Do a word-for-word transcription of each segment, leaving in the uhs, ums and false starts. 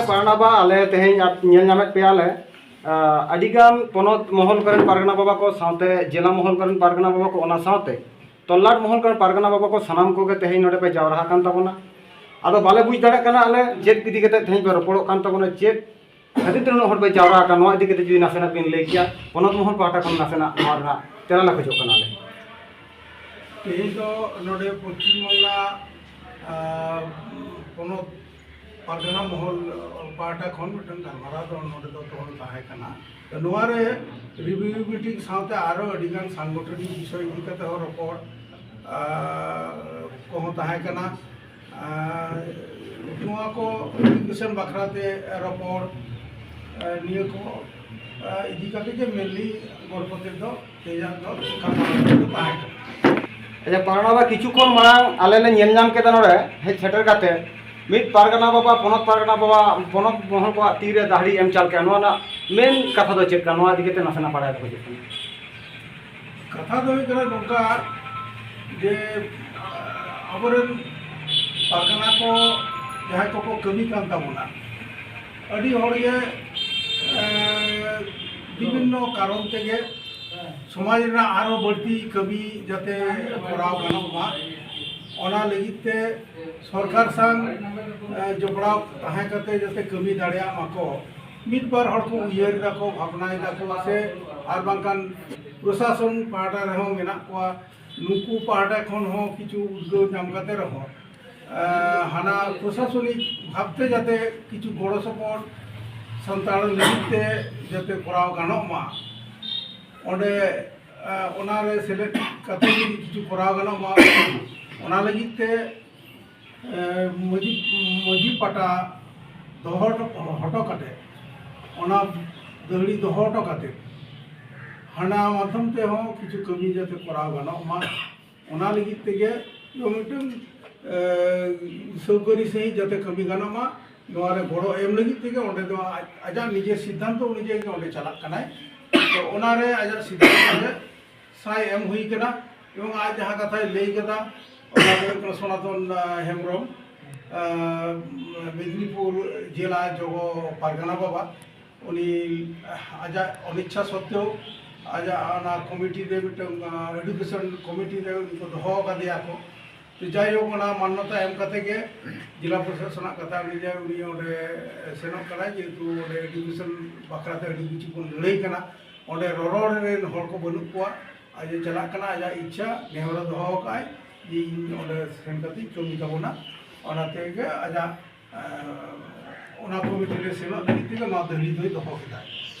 ᱯᱟᱨᱜᱟᱱᱟ ᱵᱟᱵᱟ, ᱟᱞᱮ ᱛᱮᱦᱮᱧ ᱟᱯ-, ᱧᱮᱞ ᱧᱟᱢᱮᱫ ᱯᱮᱭᱟᱞᱮ, ᱟᱸ, ᱟᱹᱰᱤᱜᱟᱱ ᱯᱚᱱᱚᱛ ᱢᱚᱦᱚᱞ ᱠᱚᱨᱮᱱ ᱯᱟᱨᱜᱟᱱᱟ ᱵᱟᱵᱟ ᱠᱚ ᱥᱟᱶᱛᱮ ᱡᱮᱞᱟ ᱢᱚᱦᱚᱞ ᱠᱚᱨᱮᱱ ᱯᱟᱨᱜᱟᱱᱟ ᱵᱟᱵᱟ ᱠᱚ, ᱚᱱᱟ ᱥᱟᱶᱛᱮ ᱛᱚᱞᱞᱟᱴ ᱢᱚᱦᱚᱞ ᱠᱚᱨᱮᱱ ᱯᱟᱨᱜᱟᱱᱟ ᱵᱟᱵᱟ ᱠᱚ ᱥᱟᱱᱟᱢ ᱠᱚᱜᱮ ᱛᱮᱦᱮᱧ ᱱᱚᱰᱮ ᱯᱮ ᱡᱟᱣᱨᱟ ᱟᱠᱟᱱ ᱛᱟᱵᱚᱱᱟ᱾ ᱟᱫᱚ ᱵᱟᱞᱮ ᱵᱩᱡᱽ ᱫᱟᱲᱮᱭᱟᱜ ᱠᱟᱱᱟ ᱟᱞᱮ ᱪᱮᱫ ᱤᱫᱤ ᱠᱟᱛᱮ ᱛᱮᱦᱮᱧ ᱯᱮ ᱨᱚᱯᱚᱲᱚᱜ ᱠᱟᱱ ᱛᱟᱵᱚᱱᱟ, ᱪᱮᱫ ᱠᱷᱟᱹᱛᱤᱨ ᱛᱮ ᱱᱩᱱᱟᱹᱜ ᱦᱚᱲ ᱯᱮ ᱡᱟᱣᱨᱟ ᱟᱠᱟᱱ, ᱱᱚᱣᱟ ᱤᱫᱤ ᱠᱟᱛᱮ ᱡᱩᱫᱤ ᱱᱟᱥᱮᱱᱟᱜ ᱵᱤᱱ ᱞᱟᱹᱭ ᱠᱮᱭᱟ, ᱯᱚᱱᱚᱛ ᱢᱚᱦᱚᱞ ᱯᱟᱦᱴᱟ ᱠᱷᱚᱱ ᱱᱟᱥᱮᱱᱟᱜ ᱱᱚᱣᱟ ᱨᱮᱱᱟᱜ ᱛᱮᱞᱟ ᱞᱮ ᱠᱷᱚᱡᱚᱜ ᱠᱟᱱᱟᱞᱮ᱾ ᱛᱮᱦᱮᱧ ᱫᱚ ᱱᱚᱰᱮ ᱯᱚᱥᱪᱤᱢ ᱵᱟᱝᱞᱟ, ᱟᱨ, ᱯᱚᱱᱚᱛ ᱯᱟᱨᱜᱟᱱᱟ ᱢᱚᱦᱚᱞ ᱯᱟᱦᱴᱟ ᱠᱷᱚᱱ ᱢᱤᱫᱴᱟᱝ ᱜᱟᱞᱢᱟᱨᱟᱣ ᱫᱚ ᱱᱚᱰᱮ ᱫᱚ ᱛᱚᱦᱚᱱ ᱛᱟᱦᱮᱸ ᱠᱟᱱᱟ᱾ ᱛᱚ, ᱱᱚᱣᱟ ᱨᱮ ᱨᱤᱵᱷᱤᱭᱩ ᱢᱤᱴᱤᱝ ᱥᱟᱶᱛᱮ ᱟᱨᱚ ᱟᱹᱰᱤᱜᱟᱱ ᱥᱟᱝᱜᱚᱴᱷᱚᱱᱤᱠ ᱵᱤᱥᱚᱭ ᱤᱫᱤ ᱠᱟᱛᱮ ᱦᱚᱸ ᱨᱚᱯᱚᱲ, ᱟᱨ, ᱠᱚᱦᱚᱸ ᱛᱟᱦᱮᱸ ᱠᱟᱱᱟ᱾ ᱟᱨ ᱱᱚᱣᱟ ᱠᱚ ᱮᱰᱩᱠᱮᱥᱚᱱ ᱵᱟᱠᱷᱨᱟ ᱛᱮ ᱨᱚᱯᱚᱲ, ᱟᱨ ᱱᱤᱭᱟᱹ ᱠᱚ, ᱟᱨ ᱤᱫᱤ ᱠᱟᱛᱮ ᱜᱮ ᱢᱮᱱᱞᱤ ᱜᱚᱞᱯᱚ ᱛᱮᱫ ᱫᱚ ᱛᱮᱦᱮᱧᱟᱜ ᱫᱚ ᱜᱟᱯᱟᱞᱢᱟᱨᱟᱣ ᱫᱚ ᱛᱟᱦᱮᱸ ᱠᱟᱱᱟ᱾ ᱟᱪᱪᱷᱟ, ᱯᱟᱨᱜᱟᱱᱟ ᱵᱟᱵᱟ, ᱠᱤᱪᱷᱩ ᱠᱷᱚᱱ ᱢᱟᱲᱟᱝ ᱟᱞᱮ ᱞᱮ ᱧᱮᱞ ᱧᱟᱢ ᱠᱮᱫᱟ ᱱᱚᱰᱮ ᱦᱮᱡ ᱥᱮᱴᱮᱨ ᱠᱟᱛᱮ ᱢᱤᱫ ᱯᱟᱨᱜᱟᱱᱟ ᱵᱟᱵᱟ, ᱯᱚᱱᱚᱛ ᱯᱟᱨᱜᱟᱱᱟ ᱵᱟᱵᱟ, ᱯᱚᱱᱚᱛ ᱢᱚᱦᱚᱞ ᱠᱚᱣᱟᱜ ᱛᱤᱨᱮ ᱫᱟᱹᱦᱲᱤ ᱮᱢ ᱪᱟᱞ ᱠᱮᱜᱼᱟ, ᱱᱚᱣᱟ ᱨᱮᱱᱟᱜ ᱢᱮᱱ ᱠᱟᱛᱷᱟ ᱫᱚ ᱪᱮᱫ ᱠᱟᱱᱟ? ᱱᱚᱣᱟ ᱤᱫᱤ ᱠᱟᱛᱮ ᱱᱟᱥᱮᱱᱟᱜ ᱵᱟᱲᱟᱭ ᱫᱚ ᱠᱷᱚᱡᱚᱜ ᱠᱟᱱᱟ᱾ ᱠᱟᱛᱷᱟ ᱫᱚ ᱦᱩᱭᱩᱜ ᱠᱟᱱᱟ ᱱᱚᱝᱠᱟ ᱡᱮ, ᱟᱵᱚᱨᱮᱱ ᱯᱟᱨᱜᱟᱱᱟ ᱠᱚ ᱡᱟᱦᱟᱸᱭ ᱠᱚᱠᱚ ᱠᱟᱹᱢᱤ ᱠᱟᱱ ᱛᱟᱵᱚᱱᱟ, ᱟᱹᱰᱤ ᱦᱚᱲᱜᱮ, ᱮ, ᱵᱤᱵᱷᱤᱱᱱᱚ ᱠᱟᱨᱚᱱ ᱛᱮᱜᱮ ᱥᱚᱢᱟᱡᱽ ᱨᱮᱱᱟᱜ ᱟᱨᱚ ᱵᱟᱹᱲᱛᱤ ᱠᱟᱹᱢᱤ ᱡᱟᱛᱮ ᱠᱚᱨᱟᱣ ᱜᱟᱱᱚᱜ ᱢᱟ, ᱚᱱᱟ ᱞᱟᱹᱜᱤᱫ ᱛᱮ ᱥᱚᱨᱠᱟᱨ ᱥᱟᱶ, ᱮ, ᱡᱚᱯᱲᱟᱣ ᱛᱟᱦᱮᱸ ᱠᱟᱛᱮ ᱡᱟᱛᱮ ᱠᱟᱹᱢᱤ ᱫᱟᱲᱮᱭᱟᱜ ᱢᱟᱠᱚ᱾ ᱢᱤᱫ ᱵᱟᱨ ᱦᱚᱲ ᱠᱚ ᱩᱭᱦᱟᱹᱨ ᱫᱟᱠᱚ, ᱵᱷᱟᱵᱽᱱᱟᱭ ᱫᱟᱠᱚ, ᱥᱮ ᱟᱨ ᱵᱟᱝᱠᱷᱟᱱ ᱯᱨᱚᱥᱟᱥᱚᱱ ᱯᱟᱦᱴᱟ ᱨᱮᱦᱚᱸ ᱢᱮᱱᱟᱜ ᱠᱚᱣᱟ, ᱱᱩᱠᱩ ᱯᱟᱦᱴᱟ ᱠᱷᱚᱱ ᱦᱚᱸ ᱠᱤᱪᱷᱩ ᱩᱫᱽᱜᱟᱹᱣ ᱧᱟᱢ ᱠᱟᱛᱮ ᱨᱮᱦᱚᱸ, ᱮ, ᱦᱟᱱᱟ ᱯᱨᱚᱥᱟᱥᱚᱱᱤᱠ ᱵᱷᱟᱵᱽᱛᱮ ᱡᱟᱛᱮ ᱠᱤᱪᱷᱩ ᱜᱚᱲᱚ ᱥᱚᱯᱚᱦᱚᱫ ᱥᱟᱱᱛᱟᱲ ᱞᱟᱹᱜᱤᱫ ᱛᱮ ᱡᱟᱛᱮ ᱠᱚᱨᱟᱣ ᱜᱟᱱᱚᱜ ᱢᱟ, ᱚᱸᱰᱮ, ᱮ, ᱚᱱᱟᱨᱮ ᱥᱮᱞᱮᱫ ᱠᱟᱛᱮ ᱡᱩᱫᱤ ᱠᱤᱪᱷᱩ ᱠᱚᱨᱟᱣ ᱜᱟᱱᱚᱜ ᱢᱟ, ᱚᱱᱟ ᱞᱟᱹᱜᱤᱫ ᱛᱮ, ᱮ, ᱢᱟᱹᱡᱷᱤ, ᱢᱟᱹᱡᱷᱤ ᱯᱟᱴᱟ ᱫᱚᱦᱚ ᱦᱚᱴᱚ, ᱦᱚᱴᱚ ᱠᱟᱛᱮ, ᱚᱱᱟ ᱫᱟᱹᱦᱲᱤ ᱫᱚᱦᱚ ᱦᱚᱴᱚ ᱠᱟᱛᱮ, ᱦᱟᱱᱟ ᱢᱟᱫᱽᱫᱷᱚᱢ ᱛᱮᱦᱚᱸ ᱠᱤᱪᱷᱩ ᱠᱟᱹᱢᱤ ᱡᱟᱛᱮ ᱠᱚᱨᱟᱣ ᱜᱟᱱᱚᱜ ᱢᱟ, ᱚᱱᱟ ᱞᱟᱹᱜᱤᱫ ᱛᱮᱜᱮ ᱫᱚ ᱢᱤᱫᱴᱟᱝ, ᱮ, ᱥᱟᱹᱣᱠᱟᱹᱨᱤ ᱥᱟᱺᱦᱤᱡ ᱡᱟᱛᱮ ᱠᱟᱹᱢᱤ ᱜᱟᱱᱚᱜ ᱢᱟ, ᱱᱚᱣᱟ ᱨᱮ ᱜᱚᱲᱚ ᱮᱢ ᱞᱟᱹᱜᱤᱫ ᱛᱮᱜᱮ ᱚᱸᱰᱮ ᱫᱚ ᱟᱡ, ᱟᱡᱟᱜ ᱱᱤᱡᱮ ᱥᱤᱫᱽᱫᱷᱟᱱᱛᱚ ᱚᱱᱩᱡᱟᱭᱤ ᱜᱮ ᱚᱸᱰᱮ ᱪᱟᱞᱟᱜ ᱠᱟᱱᱟᱭ᱾ ᱛᱚ, ᱚᱱᱟᱨᱮ ᱟᱡᱟᱜ ᱥᱤᱫᱽᱫᱷᱟᱱᱛᱚ ᱨᱮ ᱥᱟᱭ ᱮᱢ ᱦᱩᱭ ᱠᱟᱱᱟ᱾ ᱮᱵᱚᱝ ᱟᱡ ᱡᱟᱦᱟᱸ ᱠᱟᱛᱷᱟᱭ ᱞᱟᱹᱭ ᱠᱟᱫᱟ, ᱚᱱᱟ ᱫᱚ ᱦᱩᱭᱩᱜ ᱠᱟᱱᱟ ᱥᱚᱱᱟᱛᱚᱱ, ᱟ, ᱦᱮᱢᱵᱨᱚᱢ, ᱟᱸ, ᱢᱮᱫᱽᱱᱤᱯᱩᱨ ᱡᱮᱞᱟ ᱡᱚᱜᱚ ᱯᱟᱨᱜᱟᱱᱟ ᱵᱟᱵᱟ, ᱩᱱᱤ ᱟᱡᱟᱜ ᱚᱱᱤᱪᱪᱷᱟ ᱥᱚᱛᱛᱮᱣ ᱟᱡᱟᱜ ᱚᱱᱟ ᱠᱚᱢᱤᱴᱤ ᱨᱮ ᱢᱤᱫᱴᱟᱝ, ᱟᱸ, ᱮᱰᱩᱠᱮᱥᱚᱱ ᱠᱚᱢᱤᱴᱤ ᱨᱮ ᱩᱱᱤ ᱠᱚ ᱫᱚᱦᱚ ᱟᱠᱟᱫᱮᱭᱟ ᱠᱚ᱾ ᱛᱚ, ᱡᱟᱭᱦᱳᱠ, ᱚᱱᱟ ᱢᱟᱱᱱᱚᱛᱟ ᱮᱢ ᱠᱟᱛᱮ ᱜᱮ ᱡᱮᱞᱟ ᱯᱨᱚᱥᱟᱥᱚᱱᱟᱜ ᱠᱟᱛᱷᱟ ᱚᱱᱩᱡᱟᱭᱤ ᱩᱱᱤ ᱚᱸᱰᱮ ᱥᱮᱱᱚᱜ ᱠᱟᱱᱟᱭ, ᱡᱮᱦᱮᱛᱩ ᱚᱸᱰᱮ ᱮᱰᱩᱠᱮᱥᱚᱱ ᱵᱟᱠᱷᱨᱟ ᱛᱮ ᱟᱹᱰᱤ ᱠᱤᱪᱷᱩ ᱵᱚᱱ ᱞᱟᱹᱲᱦᱟᱹᱭ ᱠᱟᱱᱟ᱾ ᱚᱸᱰᱮ ᱨᱚᱨᱚᱲ ᱨᱮᱱ ᱦᱚᱲ ᱠᱚ ᱵᱟᱹᱱᱩᱜ ᱠᱚᱣᱟ᱾ ᱟᱡ ᱮ ᱪᱟᱞᱟᱜ ᱠᱟᱱᱟ, ᱟᱡᱟᱜ ᱤᱪᱪᱷᱟ ᱱᱮᱦᱚᱨᱮ ᱫᱚᱦᱚ ᱟᱠᱟᱫᱼᱟᱭ ᱡᱮ ᱤᱧ ᱚᱸᱰᱮ ᱥᱮᱱ ᱠᱟᱛᱮᱧ ᱠᱟᱹᱢᱤ ᱛᱟᱵᱚᱱᱟ᱾ ᱚᱱᱟ ᱛᱮᱜᱮ ᱟᱡᱟᱜ, ᱮᱸ, ᱚᱱᱟ ᱠᱚᱢᱤᱴᱤ ᱨᱮ ᱥᱮᱱᱚᱜ ᱞᱟᱹᱜᱤᱫ ᱛᱮᱜᱮ ᱱᱚᱣᱟ ᱫᱟᱹᱦᱲᱤ ᱫᱚᱭ ᱫᱚᱦᱚ ᱠᱮᱫᱟ᱾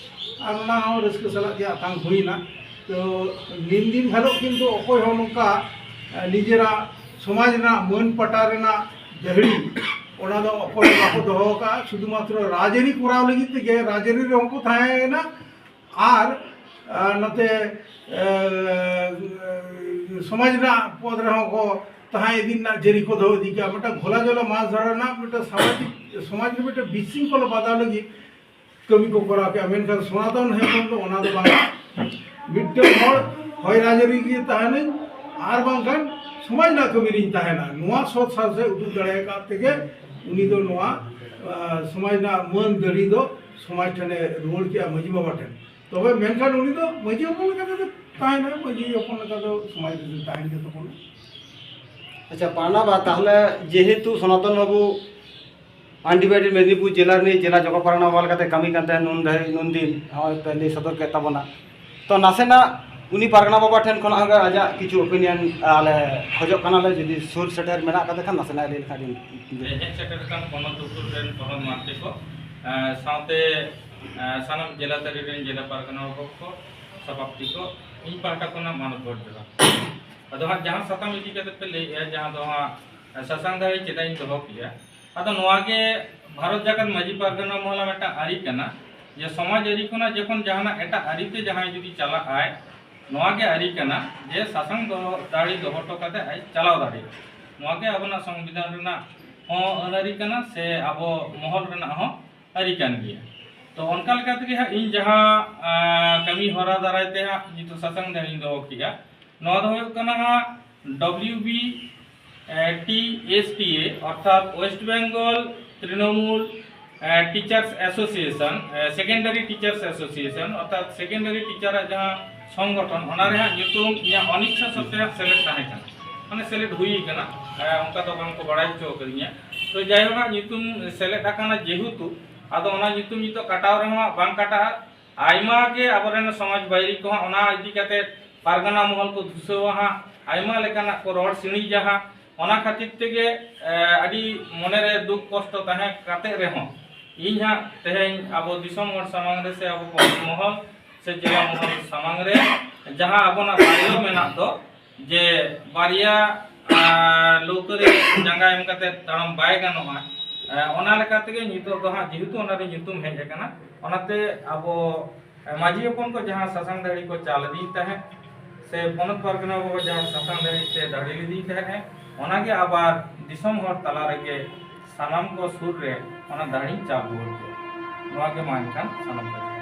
ᱟᱨ ᱚᱱᱟ ᱦᱚᱸ ᱨᱟᱹᱥᱠᱟᱹ ᱥᱟᱞᱟᱜ ᱜᱮ ᱟᱛᱟᱝ ᱦᱩᱭᱱᱟ᱾ ᱛᱚ, ᱱᱤᱱ ᱫᱤᱱ ᱫᱷᱟᱹᱵᱤᱡ ᱠᱤᱱᱛᱩ ᱚᱠᱚᱭ ᱦᱚᱸ ᱱᱚᱝᱠᱟ, ᱮᱸ, ᱱᱤᱡᱮᱨᱟᱜ ᱥᱚᱢᱟᱡᱽ ᱨᱮᱱᱟᱜ ᱢᱟᱹᱱ ᱯᱟᱴᱟ ᱨᱮᱱᱟᱜ ᱫᱟᱹᱦᱲᱤ, ᱚᱱᱟ ᱫᱚ ᱚᱠᱚᱭ ᱦᱚᱸ ᱵᱟᱠᱚ ᱫᱚᱦᱚ ᱟᱠᱟᱫᱼᱟ᱾ ᱥᱩᱫᱷᱩ ᱢᱟᱛᱨᱚ ᱨᱟᱡᱽᱟᱹᱨᱤ ᱠᱚᱨᱟᱣ ᱞᱟᱹᱜᱤᱫ ᱛᱮᱜᱮ, ᱨᱟᱡᱽᱟᱹᱨᱤ ᱨᱮᱦᱚᱸ ᱠᱚ ᱛᱟᱦᱮᱸᱭᱮᱱᱟ, ᱟᱨ, ᱟᱨ ᱱᱚᱛᱮ, ᱮ, ᱥᱚᱢᱟᱡᱽ ᱨᱮᱱᱟᱜ ᱯᱚᱫᱽ ᱨᱮᱦᱚᱸ ᱠᱚ ᱛᱟᱦᱮᱸ ᱤᱫᱤ ᱨᱮᱱᱟᱜ ᱡᱟᱹᱨᱤ ᱠᱚ ᱫᱚᱦᱚ ᱤᱫᱤ ᱠᱮᱜᱼᱟ᱾ ᱢᱤᱫᱴᱟᱝ ᱜᱷᱚᱞᱟ ᱡᱚᱞᱟ ᱢᱟᱥ ᱫᱷᱟᱨᱟ ᱨᱮᱱᱟᱜ ᱢᱤᱫᱴᱟᱝ ᱥᱟᱢᱟᱡᱤᱠ, ᱥᱚᱢᱟᱡᱽ ᱨᱮ ᱢᱤᱫᱴᱟᱝ ᱵᱤᱥᱤᱝ ᱠᱚ ᱵᱟᱫᱷᱟᱣ ᱞᱟᱹᱜᱤᱫ ᱠᱟᱹᱢᱤ ᱠᱚ ᱠᱚᱨᱟᱣ ᱠᱮᱜᱼᱟ᱾ ᱢᱮᱱᱠᱷᱟᱱ ᱥᱚᱱᱟᱛᱚᱱ ᱦᱮᱢᱵᱨᱚᱢ ᱫᱚ ᱚᱱᱟ ᱫᱚ ᱵᱟᱝ, ᱢᱤᱫᱴᱟᱝ ᱦᱚᱲ ᱦᱚᱭ ᱨᱟᱡᱽᱟᱹᱨᱤ ᱜᱮ ᱛᱟᱦᱮᱱᱟᱹᱧ, ᱟᱨ ᱵᱟᱝᱠᱷᱟᱱ ᱥᱚᱢᱟᱡᱽ ᱨᱮᱱᱟᱜ ᱠᱟᱹᱢᱤ ᱨᱤᱧ ᱛᱟᱦᱮᱱᱟ᱾ ᱱᱚᱣᱟ ᱥᱚᱛ ᱥᱟᱦᱟᱥ ᱮ ᱩᱫᱩᱜ ᱫᱟᱲᱮ ᱟᱠᱟᱫ ᱛᱮᱜᱮ ᱩᱱᱤ ᱫᱚ ᱱᱚᱣᱟ, ᱟ, ᱥᱚᱢᱟᱡᱽ ᱨᱮᱱᱟᱜ ᱢᱟᱹᱱ ᱫᱟᱹᱲᱤ ᱫᱚ ᱥᱚᱢᱟᱡᱽ ᱴᱷᱮᱱᱮ ᱨᱩᱣᱟᱹᱲ ᱠᱮᱜᱼᱟ, ᱢᱟᱹᱡᱷᱤ ᱵᱟᱵᱟ ᱴᱷᱮᱱ᱾ ᱛᱚᱵᱮ ᱢᱮᱱᱠᱷᱟᱱ ᱩᱱᱤ ᱫᱚ ᱢᱟᱹᱡᱷᱤ ᱦᱚᱯᱚᱱ ᱞᱮᱠᱟ ᱛᱮᱫᱚ ᱛᱟᱦᱮᱱᱟᱭ, ᱢᱟᱹᱡᱷᱤ ᱦᱚᱯᱚᱱ ᱞᱮᱠᱟ ᱫᱚ ᱥᱚᱢᱟᱡᱽ ᱨᱮᱫᱚ ᱛᱟᱦᱮᱱ ᱜᱮ ᱛᱟᱵᱚᱱᱟ᱾ ᱟᱪᱪᱷᱟ, ᱯᱟᱨᱱᱟ ᱵᱟ, ᱛᱟᱦᱚᱞᱮ ᱡᱮᱦᱮᱛᱩ ᱥᱚᱱᱟᱛᱚᱱ ᱵᱟᱹᱵᱩ ᱟᱱᱰᱤᱵᱟᱭᱰᱮᱰ ᱢᱮᱫᱽᱱᱤᱯᱩᱨ ᱡᱮᱞᱟ ᱨᱤᱱᱤᱡ ᱡᱮᱞᱟ ᱡᱚᱜᱚ ᱯᱟᱨᱜᱟᱱᱟ ᱵᱟᱵᱟ ᱞᱮᱠᱟᱛᱮ ᱠᱟᱹᱢᱤ ᱠᱟᱱ ᱛᱟᱦᱮᱸᱫ, ᱱᱩᱱ ᱫᱷᱟᱹᱨᱤᱡ, ᱱᱩᱱ ᱫᱤᱱ ᱦᱚᱸᱜᱼᱚᱭ ᱯᱮ ᱞᱟᱹᱭ ᱥᱚᱫᱚᱨ ᱠᱮᱫ ᱛᱟᱵᱚᱱᱟ᱾ ᱛᱚ, ᱱᱟᱥᱮᱱᱟᱜ ᱩᱱᱤ ᱯᱟᱨᱜᱟᱱᱟ ᱵᱟᱵᱟ ᱴᱷᱮᱱ ᱠᱷᱚᱱᱟᱜ ᱦᱚᱸ ᱟᱡᱟᱜ ᱠᱤᱪᱷᱩ ᱚᱯᱤᱱᱤᱭᱚᱱ ᱟᱞᱮ ᱠᱷᱚᱡᱚᱜ ᱠᱟᱱᱟᱞᱮ, ᱡᱩᱫᱤ ᱥᱩᱨ ᱥᱮᱴᱮᱨ ᱢᱮᱱᱟᱜ ᱟᱠᱟᱫ ᱠᱷᱟᱱ ᱱᱟᱥᱮᱱᱟᱜ ᱞᱟᱹᱭ ᱞᱮᱠᱷᱟᱱ ᱟᱹᱰᱤ ᱵᱮᱥ᱾ ᱦᱮᱡ ᱥᱮᱴᱮᱨ ᱟᱠᱟᱱ ᱯᱚᱱᱚᱛ ᱩᱥᱩᱞ ᱨᱮᱱ ᱯᱚᱱᱚᱛ ᱢᱟᱱᱛᱨᱤ ᱠᱚ, ᱮᱸ, ᱥᱟᱶᱛᱮ, ᱮᱸ, ᱥᱟᱱᱟᱢ ᱡᱮᱞᱟ ᱛᱟᱹᱨᱤ ᱨᱮᱱ ᱡᱮᱞᱟ ᱯᱟᱨᱜᱟᱱᱟ ᱵᱟᱵᱟ ᱠᱚ, ᱥᱟᱯᱟᱯᱛᱤ ᱠᱚ, ᱤᱧ ᱯᱟᱦᱴᱟ ᱠᱷᱚᱱᱟᱜ ᱢᱟᱱᱚᱛ ᱜᱚᱰ ᱡᱚᱦᱟᱨ᱾ ᱟᱫᱚ ᱦᱟᱸᱜ ᱡᱟᱦᱟᱸ ᱥᱟᱛᱟᱢ ᱤᱫᱤ ᱠᱟᱛᱮ ᱯᱮ ᱞᱟᱹᱭᱮᱜᱼᱟ, ᱡᱟᱦᱟᱸ ᱫᱚ ᱦᱟᱸᱜ ᱥᱟᱥᱟᱝ ᱫᱟᱲᱮ ᱪᱮᱫᱟᱜ ᱤᱧ ᱫᱚᱦᱚ ᱠᱮᱜᱼᱟ, ᱟᱫᱚ ᱱᱚᱣᱟ ᱜᱮ ᱵᱷᱟᱨᱚᱛ ᱡᱟᱠᱟᱛ ᱢᱟᱹᱡᱷᱤ ᱯᱟᱨᱜᱟᱱᱟ ᱢᱚᱦᱚᱞᱟ ᱢᱤᱫᱴᱟᱝ ᱟᱹᱨᱤ ᱠᱟᱱᱟ, ᱡᱮ ᱥᱚᱢᱟᱡᱽ ᱟᱹᱨᱤ ᱠᱷᱚᱱᱟᱜ ᱡᱚᱠᱷᱚᱱ ᱡᱟᱦᱟᱱᱟᱜ ᱮᱴᱟᱜ ᱟᱹᱨᱤᱛᱮ ᱡᱟᱦᱟᱸᱭ ᱡᱩᱫᱤ ᱪᱟᱞᱟᱜ ᱟᱭ, ᱱᱚᱣᱟ ᱜᱮ ᱟᱹᱨᱤ ᱠᱟᱱᱟ ᱡᱮ ᱥᱟᱥᱟᱝ ᱫᱚ-, ᱫᱟᱲᱮ ᱫᱚᱦᱚ ᱦᱚᱴᱚ ᱠᱟᱛᱮ ᱟᱡ ᱪᱟᱞᱟᱣ ᱫᱟᱲᱮᱭᱟᱜᱼᱟ᱾ ᱱᱚᱣᱟ ᱜᱮ ᱟᱵᱚᱱᱟᱜ ᱥᱚᱝᱵᱤᱫᱷᱟᱱ ᱨᱮᱱᱟᱜ ᱦᱚᱸ ᱟᱹᱱ ᱟᱹᱨᱤ ᱠᱟᱱᱟ ᱥᱮ ᱟᱵᱚ ᱢᱚᱦᱚᱞ ᱨᱮᱱᱟᱜ ᱦᱚᱸ ᱟᱹᱨᱤ ᱠᱟᱱ ᱜᱮᱭᱟ᱾ ᱛᱚ, ᱚᱱᱠᱟ ᱞᱮᱠᱟ ᱛᱮᱜᱮ ᱦᱟᱸᱜ ᱤᱧ ᱡᱟᱦᱟᱸ, ᱟᱸ, ᱠᱟᱹᱢᱤ ᱦᱚᱨᱟ ᱫᱟᱨᱟᱭ ᱛᱮ ᱦᱟᱸᱜ ᱱᱤᱛᱚᱜ ᱥᱟᱥᱟᱝ ᱫᱟᱲᱮᱧ ᱫᱚᱦᱚ ᱠᱮᱜᱼᱟ, ᱱᱚᱣᱟ ᱫᱚ ᱦᱩᱭᱩᱜ ᱠᱟᱱᱟ ᱦᱟᱸᱜ W B T S T A, ᱚᱨᱛᱷᱟᱛ west Bengal Trinamool teachers association, secondary teachers association, ᱚᱨᱛᱷᱟᱛ ᱥᱮᱠᱮᱱᱰᱟᱨᱤ ᱴᱤᱪᱟᱨᱟᱜ ᱡᱟᱦᱟᱸ ᱥᱚᱝᱜᱚᱴᱷᱚᱱ, ᱚᱱᱟ ᱨᱮ ᱦᱟᱸᱜ ᱧᱩᱛᱩᱢ ᱤᱧᱟᱹᱜ ᱚᱱᱤᱪᱪᱷᱟ ᱥᱚᱛᱛᱮ ᱦᱟᱸᱜ ᱥᱮᱞᱮᱫ ᱛᱟᱦᱮᱸ ᱠᱟᱱᱟ, ᱢᱟᱱᱮ ᱥᱮᱞᱮᱫ ᱦᱩᱭ ᱠᱟᱱᱟ᱾ ᱦᱮᱸ, ᱚᱱᱠᱟ ᱫᱚ ᱵᱟᱝ ᱠᱚ ᱵᱟᱲᱟᱭ ᱦᱚᱪᱚ ᱟᱠᱟᱫᱤᱧᱟ᱾ ᱛᱚ ᱡᱟᱭᱦᱳᱠ, ᱦᱟᱸᱜ ᱧᱩᱛᱩᱢ ᱥᱮᱞᱮᱫ ᱟᱠᱟᱱᱟ ᱡᱮᱦᱮᱛᱩ, ᱟᱫᱚ ᱚᱱᱟ ᱧᱩᱛᱩᱢ ᱱᱤᱛᱚᱜ ᱠᱟᱴᱟᱣ ᱨᱮᱦᱚᱸ ᱦᱟᱸᱜ ᱵᱟᱝ ᱠᱟᱴᱟᱜᱼᱟ᱾ ᱟᱭᱢᱟ ᱜᱮ ᱟᱵᱚᱨᱮᱱ ᱥᱚᱢᱟᱡᱽ ᱵᱟᱹᱭᱨᱤ ᱠᱚᱦᱚᱸ ᱚᱱᱟ ᱤᱫᱤ ᱠᱟᱛᱮ ᱯᱟᱨᱜᱟᱱᱟ ᱢᱚᱦᱚᱞ ᱠᱚ ᱫᱩᱥᱟᱹᱣᱟ ᱦᱟᱸᱜ, ᱟᱭᱢᱟ ᱞᱮᱠᱟᱱᱟᱜ ᱠᱚ ᱨᱚᱲ ᱥᱤᱬᱤᱡᱟ ᱦᱟᱸᱜ᱾ ᱚᱱᱟ ᱠᱷᱟᱹᱛᱤᱨ ᱛᱮᱜᱮ, ᱮ, ᱟᱹᱰᱤ ᱢᱚᱱᱮᱨᱮ ᱫᱩᱠ ᱠᱚᱥᱴᱚ ᱛᱟᱦᱮᱸ ᱠᱟᱛᱮ ᱨᱮᱦᱚᱸ, ᱤᱧ ᱦᱟᱸᱜ ᱛᱮᱦᱮᱧ ᱟᱵᱚ ᱫᱤᱥᱚᱢ ᱦᱚᱲ ᱥᱟᱢᱟᱝ ᱨᱮ ᱥᱮ ᱟᱵᱚ ᱯᱚᱱᱚᱛ ᱢᱚᱦᱚᱞ ᱥᱮ ᱡᱮᱞᱟ ᱢᱚᱦᱚᱞ ᱥᱟᱢᱟᱝ ᱨᱮ ᱡᱟᱦᱟᱸ ᱟᱵᱚᱱᱟᱜ ᱵᱟᱨᱭᱟ ᱢᱮᱱᱟᱜ ᱫᱚ, ᱡᱮ ᱵᱟᱨᱭᱟ, ᱟ, ᱞᱟᱹᱣᱠᱟᱹ ᱨᱮ ᱡᱟᱸᱜᱟ ᱮᱢ ᱠᱟᱛᱮ ᱛᱟᱲᱟᱢ ᱵᱟᱭ ᱜᱟᱱᱚᱜᱼᱟ᱾ ᱮ, ᱚᱱᱟ ᱞᱮᱠᱟ ᱛᱮᱜᱮ ᱱᱤᱛᱚᱜ ᱫᱚ ᱦᱟᱸᱜ ᱡᱮᱦᱮᱛᱩ ᱚᱱᱟ ᱨᱮ ᱧᱩᱛᱩᱢ ᱦᱮᱡ ᱟᱠᱟᱱᱟ, ᱚᱱᱟᱛᱮ ᱟᱵᱚ, ᱮ, ᱢᱟᱹᱡᱷᱤ ᱦᱚᱯᱚᱱ ᱠᱚ ᱡᱟᱦᱟᱸ ᱥᱟᱥᱟᱝ ᱫᱟᱲᱤ ᱠᱚ ᱪᱟᱞ ᱤᱫᱤᱭ ᱛᱟᱦᱮᱸᱫ, ᱥᱮ ᱯᱚᱱᱚᱛ ᱯᱟᱨᱜᱟᱱᱟ ᱵᱟᱵᱟ ᱡᱟᱦᱟᱸ ᱥᱟᱥᱟᱝ ᱫᱟᱲᱤ ᱛᱮ ᱫᱟᱲᱮ ᱞᱤᱫᱤᱧ ᱛᱟᱦᱮᱸᱫ, ᱚᱱᱟᱜᱮ ᱟᱵᱟᱨ ᱫᱤᱥᱚᱢ ᱦᱚᱲ ᱛᱟᱞᱟ ᱨᱮᱜᱮ ᱥᱟᱱᱟᱢ ᱠᱚ ᱥᱩᱨ ᱨᱮ ᱚᱱᱟ ᱫᱟᱲᱮᱧ ᱪᱟᱞ ᱨᱩᱣᱟᱹᱲ ᱠᱮᱫᱟ᱾ ᱱᱚᱣᱟ ᱜᱮ ᱢᱟ ᱮᱱᱠᱷᱟᱱ ᱥᱟᱱᱟᱢ ᱠᱚ᱾